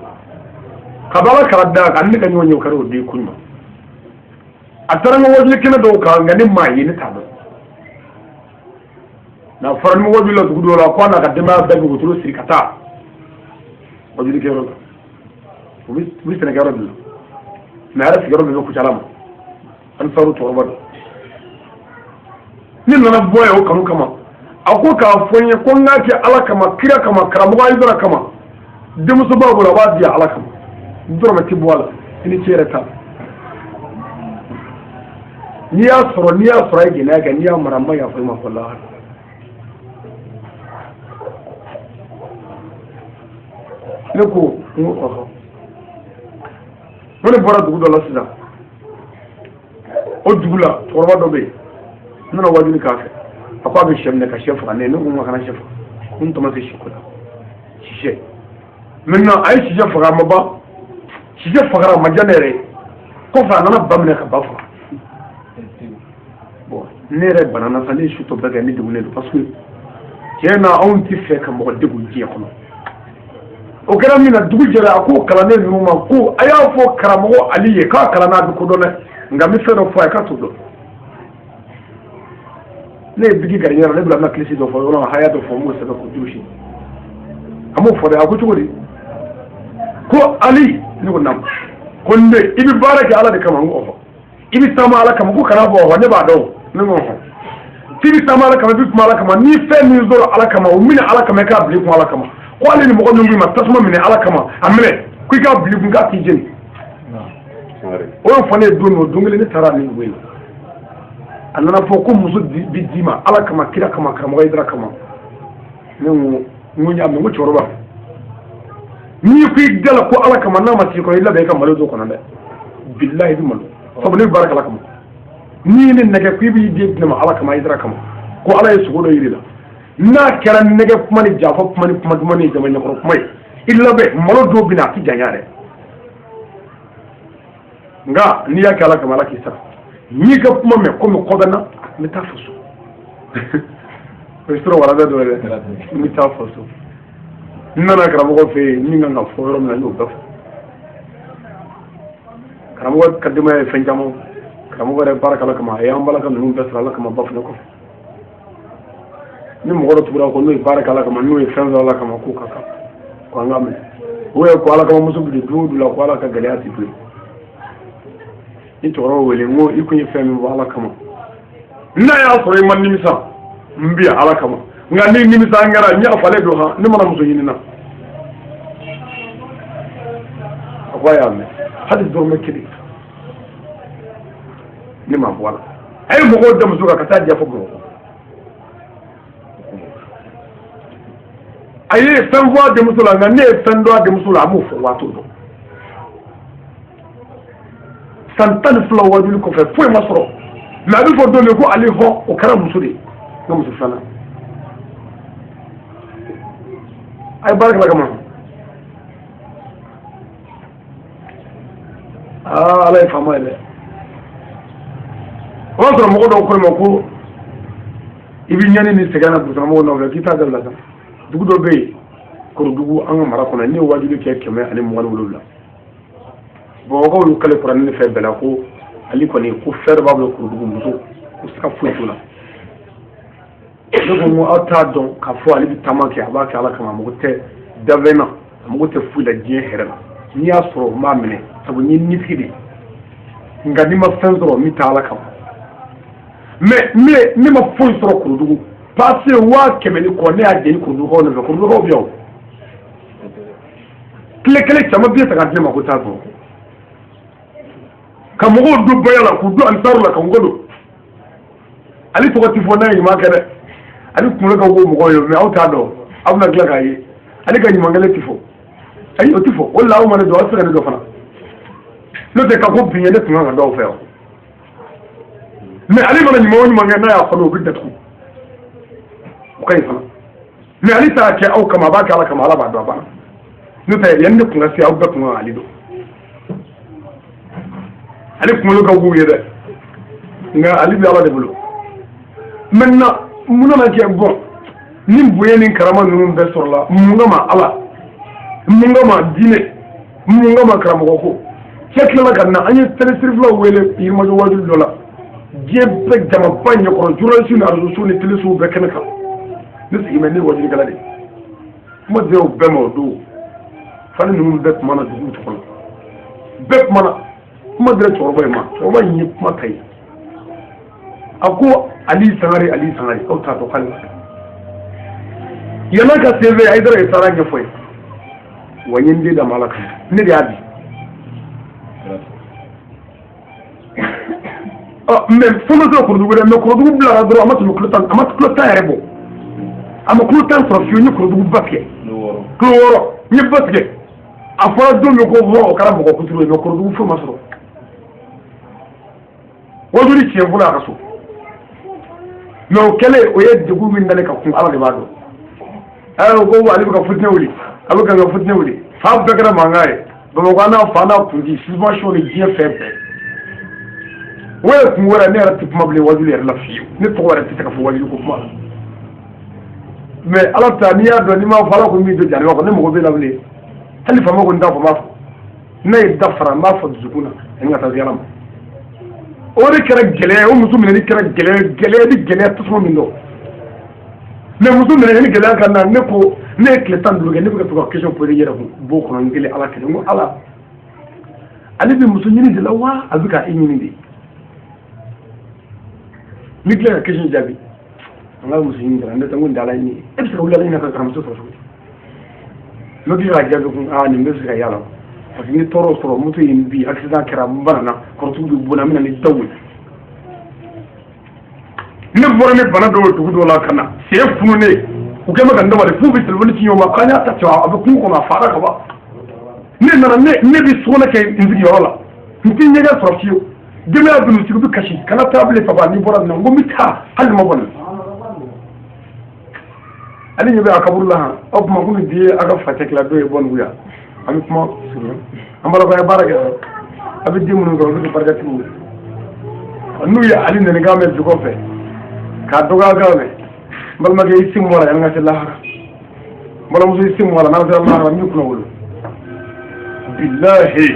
ka bɔ ala k'a d'a kan ne ka ɲɔgɔn ye, o kɛra o den ko ɲuman. A taara n ka wajuli kɛnɛ dɔw kan nka ne m'a ye, ne t'a dɔn. N'a fɔra ni wajuli la dugu dɔw la ko a n'a ka denbaya bɛɛ bɛ wotoro siri ka taa wajulikɛyɔrɔ la, u bɛ sɛnɛkɛyɔrɔ de la, mais a yɛrɛ sigiyɔrɔ bɛɛ bɛ Kucala ma, an saru cɛkɔrɔba don. Ne nana bɔ yen o kanu kama, a ko k'a fɔ n ye ko n k'a kɛ ala kama, kira kama, karamɔgɔ Ayidara kama, denmuso b'a bolo a b'a di ala kama, dɔrɔmɛ ti bɔ a la, i ni ce yɛrɛ t'a la. N'i y'a sɔrɔ, n'i y'a sɔrɔ a ye jɛnɛya kɛ, n'i y'a mara, n ma yafa i ma fɔ lahara. Ne ko n ko ɔhɔ, n ko ne bɔra dugu dɔ la sisan, o dugu la cɛkɔrɔba dɔ bɛ yen, n nana wajuli k'a fɛ, a ko a bɛ sɛ minɛ ka sɛ faga ne ye, ne ko n ko a kana sɛ faga, ko n tɔ ma se sɛ ko la, sisɛ. Maintenant a ye sisɛ faga, a ma ban, sisɛ fagara a ma diya ne yɛrɛ ye, kɔfɛ a nana ba minɛ ka ba faga. Bon, ne yɛrɛ banana sa, ne ye su tɔ bɛɛ kɛ ne degunnen don, parce que tiɲɛ na anw tɛ fɛ ka mɔgɔ degun diɲɛ kɔnɔ. O kɛra min na, dugu jɛra, a ko kalanden ninnu ma ko a y'a fɔ karamɔgɔ Ali ye k'a kalan n'a bɛ ko dɔn dɛ, nka n bɛ fɛn dɔ fɔ a ye k'a t'o dɔn. Ne ye bigi gari ɲɛna, ne bila n ka kilisi dɔ fɔ yɔrɔ haya dɔ fɔ, n b'o sɛbɛn k'o durusi. A m'o fɔ dɛ, a ko cogo di? Ko Ali, ne ko naam. Ko n den, i bɛ baara kɛ Ala de kama. N ko ɔhɔ. I bɛ taama Ala kama. Ko kana bɔ ɔhɔ, ne b'a dɔn. Ne ko ɔhɔ. K'i bɛ taama Ala kama, i bɛ kuma Ala kama. N'i fɛn min sɔrɔ Ala kama, o minɛ Ala kama, i k'a bila i kun Ala kama. Ko hali ni mɔgɔ min ko i ma tasuma minɛ Ala kama, a minɛ. Ko i k'a bila i kun k'a t'i jeni. O y'o fɔ ne ye don min, o don kelen ne taara nin dugu in na. A nana fɔ ko muso bi d'i ma Ala kama, kira kama, karamɔgɔ Hayidara kama. Ne ko n ko n y'a mɛn. N ko cɛkɔrɔba, n'i ko i da la ko Ala kama, n'a ma s'i kɔrɔ, i labɛn i ka malo dɔ kɔnɔ dɛ. Bilahi, i bɛ malo, sabu ne bɛ baara kɛ Ala kama. N'i ye ne nɛgɛ ko i b'i den di ne ma Ala kama, Hayidara kama, ko Ala ye sogo dɔ yiri la, n'a kɛra nɛgɛ kuma ni janfa kuma ni kuma duman ni jama ɲɛkɔrɔ kuma ye, i labɛn, malo dɔw bɛ na, a tɛ janya dɛ. Nka n'i y'a kɛ Ala kama, Ala k'i sara. N'i ka kuma mɛn komi kɔ bɛ n na, n bɛ taa faso. O ye sɔrɔ warada dɔ ye dɛ. N bɛ taa faso. N nana karamɔgɔ fɛ yen, min kan ka fɔ yɔrɔ min na, n y'o bɛɛ fɔ. Karamɔgɔ ka denbaya ye fɛn caman. Karamɔgɔ yɛrɛ baara kɛ Ala kama, a y'an balaka ninnu bɛɛ sɔrɔ Ala kama. Ba fana kɔfɛ, ni mɔgɔ dɔ tugura kɔ, n'o ye baara kɛ Ala kama, n'o ye fɛn sɔrɔ Ala kama, k'o ka kan ko an ka minɛ. O yɛrɛ ko Ala kama muso bi don du o du la, ko Ala ka gɛlɛya ti to yen. Ni cɛkɔrɔba wele, n ko i kun ye fɛn min fɔ Ala kama, n'a y'a sɔrɔ i ma nimisa, n bi Ala kama. Nka ni nimisa n kɛra, n y'a falen don han, ne mana muso ɲini na. A ko a y'a mɛn, hali dɔrɔmɛ kelen ne ma bɔ a la. A ye mɔgɔw da muso kan ka taa di fɔ Bamakɔ. A ye fɛn fɔ a denmuso la, nka ne ye fɛn dɔn a denmuso la, a m'o fɔ waati dɔn. San 12 wajuli kɔfɛ, foyi ma sɔrɔ. Mɛ a bɛ fɔ don min ko ale hɔn, o kɛra muso de ye, n ka muso filanan. A ye baara kɛ kama. Aa, Ala ye faama ye dɛ. O b'a sɔrɔ mɔgɔ dɔw ko ne ma ko i bɛ ɲani ni sɛgɛn na burusikɔnɔmɔgɔw nɔfɛ, k'i t'a dabila sa. Dugu dɔ bɛ yen, Korodugu, an ka mara kɔnɔ, ne ye wajuli kɛ 127. Bamakɔkaw y'u kale kuranɛ ni fɛn bɛɛ la ko ale kɔni ko fɛn dɔ b'a bolo Korodugu muso, ko siga foyi t'o la. Ne ko n ko aw t'a dɔn k'a fɔ ale bɛ taama kɛ, a b'a kɛ Ala kama, a mago tɛ danfɛn na, a mago tɛ foyi la diɲɛ hɛrɛ la. N'i y'a sɔrɔ, n b'a minɛ, sabu n ye nitigi de ye. Nka n'i ma fɛn sɔrɔ, n bɛ taa Ala kama. Mɛ ne ma foyi sɔrɔ Korodugu paase 100,000 ni kɔ, ne y'a jɛ ni Korodugukaw nɔfɛ. Korodugukaw bɛ yan o tile kelen, caman bɛ ta ka di ne ma ko taa sɔrɔ ka mɔgɔw don baya la, k'u don alisaru la, ka n don. Ale tɔgɔ ti fɔ n'a ye ɲuman kɛ dɛ. Ale kunkolo ka go mɔgɔw ye, mɛ aw t'a dɔn, aw bɛna tila k'a ye. Ale ka ɲuman kɛlen ti fɔ, ayi, o ti fɔ. O de la aw ma ne dɔn, aw tɛ se ka ne dɔn fana. N'o tɛ ka ko bin ye, ne tun kan ka dɔw fɛ yan. Mɛ ale mana ɲuman o ɲuman kɛ, n'a y'a fɔ, o bɛ datugu, o ka ɲi fana. Mɛ ale t'a kɛ aw kama, a b'a kɛ Ala kama, Ala b'a dɔn, a banna. N'o tɛ, yanni ne kun ka se, aw bɛɛ kun kan k'ale dɔn. Ale kunkolo ka go ye dɛ, nka ale bɛ Ala de bolo. Maintenant, mun nana kɛ? Bɔn, ni bonya ni karama ninnu bɛɛ sɔrɔla, mun kama Ala, mun kama diinɛ, mun kama karamɔgɔ ko? Cɛ tilala ka na, an ye télésirifilaw wele Yirimajɔ wajuli dɔ la, diɲɛ bɛɛ jamaba ɲɛkɔrɔ, journaliste ni arajo ni télésow bɛɛ kɛnɛ kan. Ne sigi bɛ, ne ye wajulikɛla de ye. Kuma dira o bɛɛ ma o don. Fani ninnu bɛɛ kumana dugu tɔgɔ la, bɛɛ kumana. Kuma dira cɛkɔrɔba in ma, cɛkɔrɔba in ye kuma ta ye. A ko Ali Sangare, Ali Sangare, aw t'a dɔn k'ale b'a dɔn. Yann'a ka CV, Hayidara ye sara ɲɛfɔ ye. Wa n ye n den d'a ma Ala kama, ne de y'a di. Ɔ, mɛ fɛn ma sɔrɔ Korodugu dɛ. Mɛ Korodugu bilara dɔrɔn, a ma tɛmɛ kilo 10, a ma kilo 10 yɛrɛ bɔ, a ma kilo 10 sɔrɔ fiyewu. N ye Korodugu ba tigɛ kilo 6, n ye ba tigɛ. A fɔra don min ko hɔn, o kɛra mɔgɔ kuturu ye. Mɛ Korodugu foyi ma sɔrɔ. Wajuli tiɲɛ fɔlɔ a ka so. Mɛ o kɛlen, o ye degun min da ne ka kun, Ala de b'a dɔn. Ayiwa, ko ale bɛ ka futinɛ wuli, a bɛ ka n ka futinɛ wuli, fa bɛɛ kɛra mankan ye Bamakɔ, n'a fa n'a kundi suspension ni diɲɛ fɛn bɛɛ. O ye kun wɛrɛ, ne yɛrɛ tɛ kuma bilen wajuli yɛrɛ la fiyewu. Ne tɔgɔ yɛrɛ tɛ se ka fɔ wajuli ko kuma la. Mɛ Ala ta, n'i y'a dɔn, n'i m'a fɔ Ala ko min don janima kɔnɔ, ne mago bɛ la bilen. Hali faama ko n t'a fɔ, n b'a fɔ. Ne ye da fara, n b'a fɔ dusukun na, ani ka taa se Ala ma. O de kɛra gɛlɛya ye, o muso minɛli kɛra gɛlɛya, gɛlɛya ni gɛlɛya tasuma min dɔn. Mais muso minɛ ni gɛlɛya ka na ne ko ne ye tile 15 kɛ ne bɛ ka to ka question poser n yɛrɛ kun bo kɔnɔ n kelen Ala kelen n ko Ala ale bɛ muso ɲini de la wa a bɛ ka e ɲini de ni tila ka question jaabi an ka muso ɲini de la ne tɛ n ko nin tɛ Ala ɲini ye e bɛ se ka wuli Ala ɲini ka karamuso sɔrɔ cogo di n'o tɛ ka jaabi kun aa nin bɛ se ka y'a la parce que ni tɔɔrɔ sɔrɔ moto ye n bi accident kɛra n banana kɔrɔtigiw bɛ bɔ n na n bɛ na ni daw ye ne bɔra ni bana dɔw ye dugu dɔw la ka na sen fununen u kɛlen bɛ ka n dabali f'u bɛ telefɔni ci ɲɔgɔn ma k'an y'a ta cɛ a bɛ kungo kɔnɔ a fara ka ban ne nana ne bɛ sugunɛ kɛ n sigiyɔrɔ la n tɛ ɲɛgɛn sɔrɔ fiyewu denbaya bɛ n'u sigi u bɛ kasi kana taa bilen papa n'i bɔra nin na n ko n bɛ taa hali ni ma bɔ nin ale ɲɛ bɛ a kaburu la han aw kuma ko nin bi ye a ka facɛkila dɔ ye bɔ nugu yan an bɛ kuma surunya an b'a dɔn k'an ye baara kɛ a bɛ den minnu sɔrɔ olu tɛ barikatigiw ye n'u ye ale nɛnikan mɛn bi kɔfɛ k'a dɔgɔya kan mɛn n balimakɛ i sen bɔ a la yanni ka se lahara n balimamuso i sen bɔ a la n'an sera lahara n b'i kunna wolo bilahi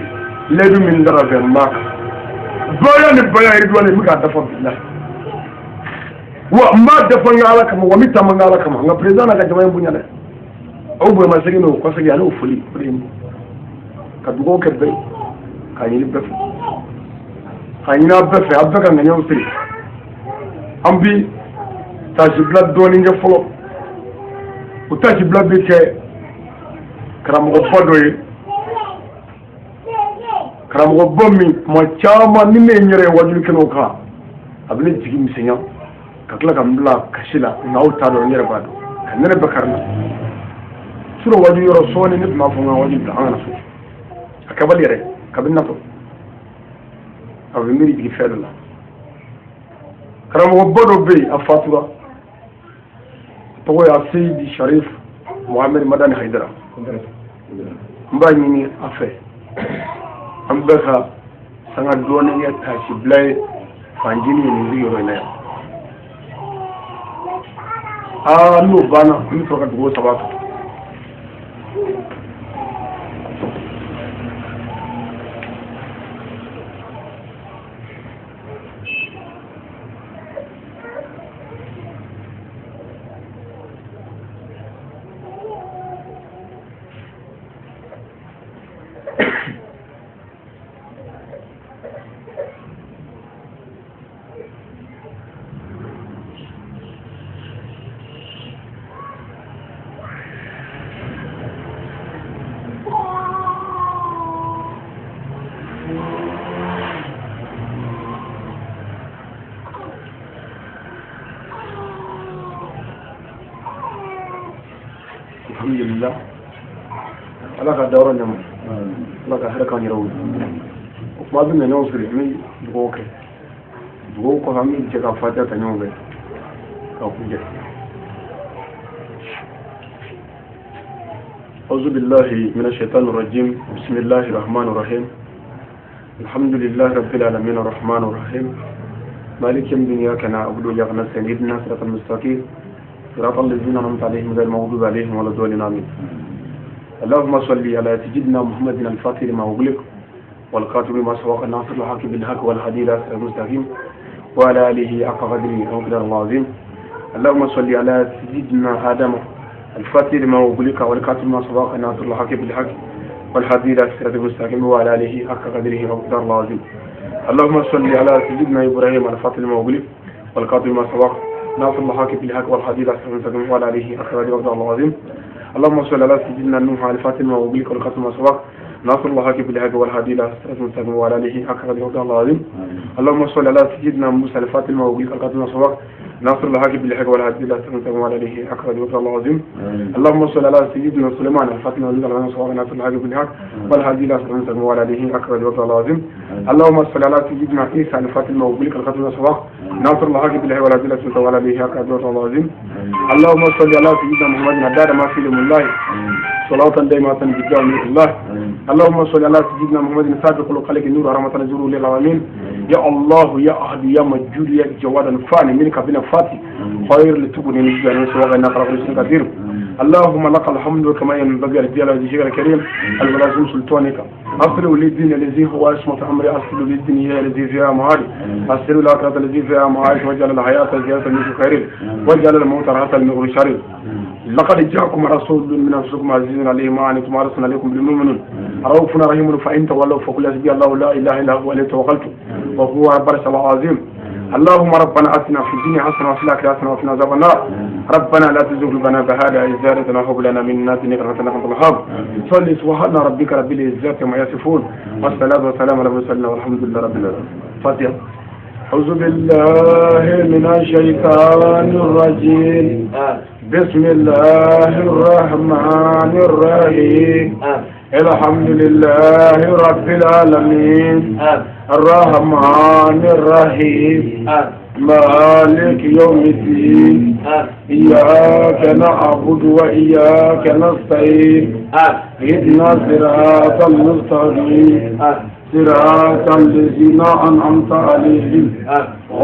layidu min dara fɛ n b'a kan baya ni baya yiriduwa n bɛ k'a dafa bilahi wa n b'a dafa n ka Ala kama wa n bɛ taama n ka Ala kama nka président n'a ka jama ye bonya dɛ aw bonyamasegin n'o kɔsegin ani o foli o de ye nin ka dugawu kɛ bɛɛ ye k'a ɲini bɛɛ fɛ k'a ɲini aw bɛɛ fɛ aw bɛɛ ka ŋaniyaw siri an bi tasibila dɔɔnin kɛ fɔlɔ o tasibila bɛ kɛ karamɔgɔba dɔ ye karamɔgɔba min tuma caman ni ne ye n yɛrɛ ye wajuli kɛnɛw kan a bɛ ne jigi misɛnya ka tila ka n bila kasi la nka aw t'a dɔn n yɛrɛ b'a dɔn ka nɛnɛ bɛɛ kari n na surɔ wajuli yɔrɔ sɔɔni ne tun b'a fɔ n ka wajuli bila an kana so a kɛbali yɛrɛ kabini natɔ a bɛ miiri jigin fɛn dɔ la karamɔgɔba dɔ bɛ yen a fatura a tɔgɔ ye Seyidi Sharif Mohamed Madani Haidara n b'a ɲini a fɛ an bɛɛ ka sanga dɔɔnin kɛ tasibila ye fanjini ye nin sigiyɔrɔ in na yan aa n'o banna n bɛ sɔrɔ ka dugawu saba kɛ alhamdulillah ala ka dawra ɲama ala ka hɛrɛ k'an yɛrɛw ye o kuma bɛ na ɲɔgɔn siri an bɛ dugawu kɛ dugawu kɔfɛ an bɛ jɛ ka fatiya ta ɲɔgɔn fɛ k'a kuncɛ أعوذ بالله من الشيطان الرجيم بسم الله الرحمن الرحيم الحمد لله رب العالمين الرحمن الرحيم مالك يوم الدين إياك نعبد وإياك نستعين اهدنا الصراط المستقيم صراط الذين أنعمت عليهم غير المغضوب عليهم ولا الضالين آمين اللهم صل على سيدنا محمد الفاتح لما أغلق والخاتم لما سبق الناصر الحق بالحق والهدي إلى الصراط المستقيم وعلى آله حق قدره ومقداره العظيم اللهم صل على سيدنا آدم الفاتح لما أغلق والخاتم لما سبق الناصر الحق بالحق والهدي إلى الصراط المستقيم وعلى آله حق قدره ومقداره العظيم اللهم صل على سيدنا إبراهيم الفاتح لما أغلق والخاتم لما سبق ناصر الحق بالحق والهدي إلى الصراط المستقيم وعلى آله حق قدره ومقداره العظيم اللهم صل على سيدنا نوح الفاتح لما أغلق والخاتم لما سبق ناصر الحق بالحق والهدي إلى الصراط المستقيم وعلى آله حق قدره ومقداره العظيم اللهم صل على سيدنا موسى الفاتح لما أغلق والخاتم لما سبق ناصر الحق بالحق والهدي إلى الصراط المستقيم وعلى آله حق قدره ومقداره العظيم اللهم صل على سيدنا سليمان الفاتح لما أغلق والخاتم لما سبق ناصر الحق بالحق والهدي إلى الصراط المستقيم وعلى آله حق قدره ومقداره العظيم اللهم صل على سيدنا عيسى الفاتح لما أغلق والخاتم لما سبق ناصر الحق بالحق والهدي إلى الصراط المستقيم وعلى آله حق قدره ومقداره العظيم اللهم صل على سيدنا محمد عدد ما في علم الله صلاة دائمة بالدعاء من الله اللهم صل على سيدنا محمد سابق الخلق النور رحمة نزول للعالمين يا الله يا أحد يا مجود يا جواد الفاني منك بنا فاتي خير لتبني نجد أن سواء نقرأ كل كثير اللهم لك الحمد كما ينبغي لجلال وجهك الكريم الولازم سلطانك. أصل للدين الذي هو عصمة أمري، أصل للدنيا الذي فيها معاري، أصل الآخرة الذي فيها معاش، واجعل الحياة زيادة من خير، واجعل الموت راحة من كل شر. لقد جاءكم رسول من أنفسكم عزيز عليه ما عنتم حريص عليكم بالمؤمنين رؤوف رحيم، فإن تولوا فقل حسبي الله لا إله إلا هو عليه توكلت وهو رب العرش العظيم. اللهم ربنا آتنا في الدنيا حسنة وفي الآخرة حسنة وقنا عذاب النار. ربنا لا تزغ قلوبنا بعد إذ هديتنا وهب لنا من لدنك رحمة إنك أنت الوهاب. صل سبحان ربك رب العزة عما يصفون، والصلاة والسلام على المرسلين والحمد لله رب العالمين. فاتحة. أعوذ بالله من الشيطان الرجيم. بسم الله الرحمن الرحيم. الحمد لله رب العالمين الرحمن الرحيم مالك يوم الدين إياك نعبد وإياك نستعين اهدنا الصراط المستقيم صراط الذين أنعمت عليهم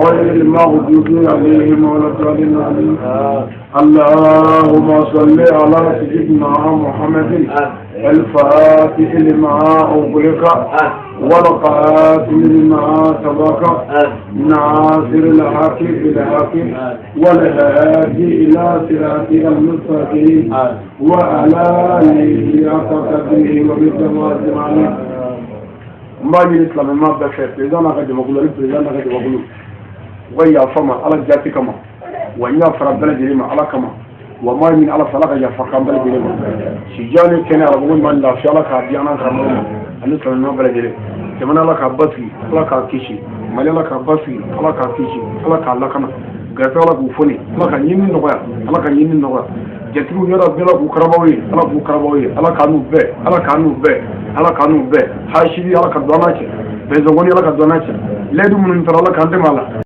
غير المغضوب عليهم ولا الضالين. اللهم صل على سيدنا محمد الفاتح لما أغلق والقاتل لما سبق ناصر الحق بالحق والهادي إلى صراطك المستقيم وعلى آله حق قدره ومقداره. N b'a ɲini silamɛma bɛɛ fɛ, président n'a ka jamakulu ani président n'a ka jamakulu, u ka yafa ma Ala jati kama, wa n yafara bɛɛ lajɛlen ma Ala kama, wa n b'a ɲini Ala fɛ Ala ka yafa kan bɛɛ lajɛlen ma. Sijan ni kɛnɛ, arabuko ɲuman, lafiya, Ala k'a di an n'an karamɔgɔ ma ani silamɛma bɛɛ lajɛlen. Jamana, Ala k'a basigi, Ala k'a kisi. Mali, Ala k'a basigi, Ala k'a kisi, Ala k'a lakana. Garisigɛ, Ala k'u foni, Ala ka ɲini nɔgɔya, Ala ka ɲini nɔgɔya. Jatigiw yɔrɔ, Ala k'u karabaw ye, Ala k'u karabaw ye, Ala k'an n'u bɛɛ, Ala k'an n'u bɛɛ, Ala k'an n'u bɛɛ. Hasidi, Ala ka don an n'a cɛ. Bɛnzɔnkɔni, Ala ka don an n'a cɛ. Layidu minnu taara, Ala k'an dɛmɛ a la.